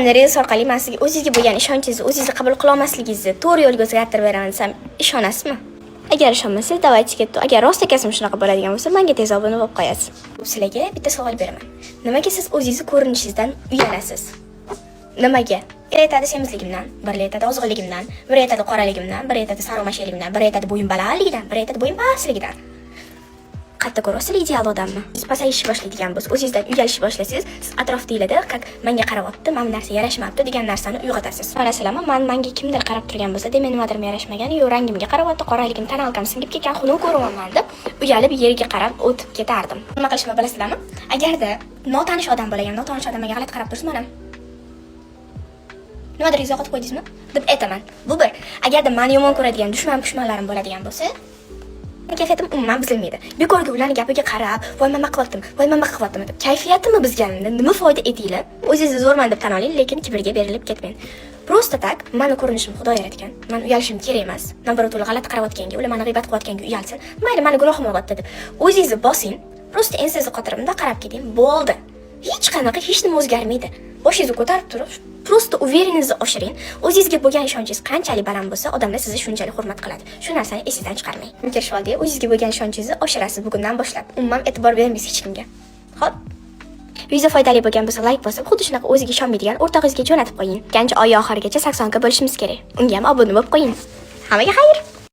Sonli reels orqali man sizga o'zingizga bo'lgan ishonchingizni, o'zingizni qabul qila olmasligingizni to'g'ri yo'lga o'zgartirib beraman desam, ishonasizmi? Agar ishonmasangiz, давайте ketdi. Agar rost akasим shunaqa bo'ladigan bo'lsa, menga tez obuna bo'lib qo'yasiz. Sizlarga bitta savol beraman. Nimaga siz o'zingizni ko'rinishingizdan uyalasiz? Nimaga? Biri aytadi semizligimdan, biri aytadi ozg'inligimdan, biri aytadi qoraligimdan, biri aytadi sariq, biri aytadi bo'yim balandligidan, biri aytadi bo'yim pastligidan. Qayerda ko'ryapsizlar ideal odamni? Siz pasayishni boshlaydigan bo'lsa, o'zingizdan uyalishni boshlasangiz, siz atrofdagilarda как menga qarayapti, mana bu narsa yarashmayapti degan narsani uyg'otasiz. Qarasizlarmi, manga kimdir qarab turgan bo'lsa, demak, nimadir yarashmagan, yo rangimga qarayapti, qoraligim, тоналка m singib ketgan, xunuk ko'ryapman deb uyalib yerga qarab o'tib ketardim. Nima qilishimni bilasizlarmi? Agarda notanish odam bo'lgan, notanish odam menga g'alati qarab tursa, mana nimadir yo'qotib qo'ydingizmi deb aytaman. Bu bir. Agarda mani yomon ko'radigan dushman pushmanlarim bo'ladigan bo'lsa, kayfiyatim umuman buzilmaydi. Bekorga ularni gapiga qarab, voy, man qilyaptim, voy, man qilyaptim deb kayfiyatimni buzganimda nima foyda, aytinglar? O'zingizni zo'rman deb tan oling, lekin kibrga berilib ketmang. Просто так mani ko'rinishim Xudo yaratgan. Man uyalishim kerak emas. Наоборот, ular g'alati qarayotganga, ular mani g'iybat qilayotganga uyalsin. Mayli, mani gunohim bo'lyapti deb o'zingizni bosing. Просто ensangizni qotirib, bundoq qarab keting, bo'ldi. Hech qanaqa hech nima o'zgarmaydi. Boshingizni ko'tarib turib, просто уверенность ni oshiring. O'zingizga bo'lgan ishonchingiz qanchalik baland bo'lsa, odamlar sizni shunchalik hurmat qiladi. Shu narsani esingizdan chiqarmang. Kelishib oldik, o'zingizga bo'lgan ishonchingizni oshirasiz bugundan boshlab. Umuman e'tibor bermaysiz hech kimga. Xo'p. Video foydali bo'lgan bo'lsa, like bosib, xuddi shunaqa o'ziga ishonmaydigan o'rtog'ingizga jo'natib qo'ying. Gancha oy oxirigacha 80 ka bo'lishimiz kerak. Unga ham obuna bo'lib qo'ying. Hammaga xayr.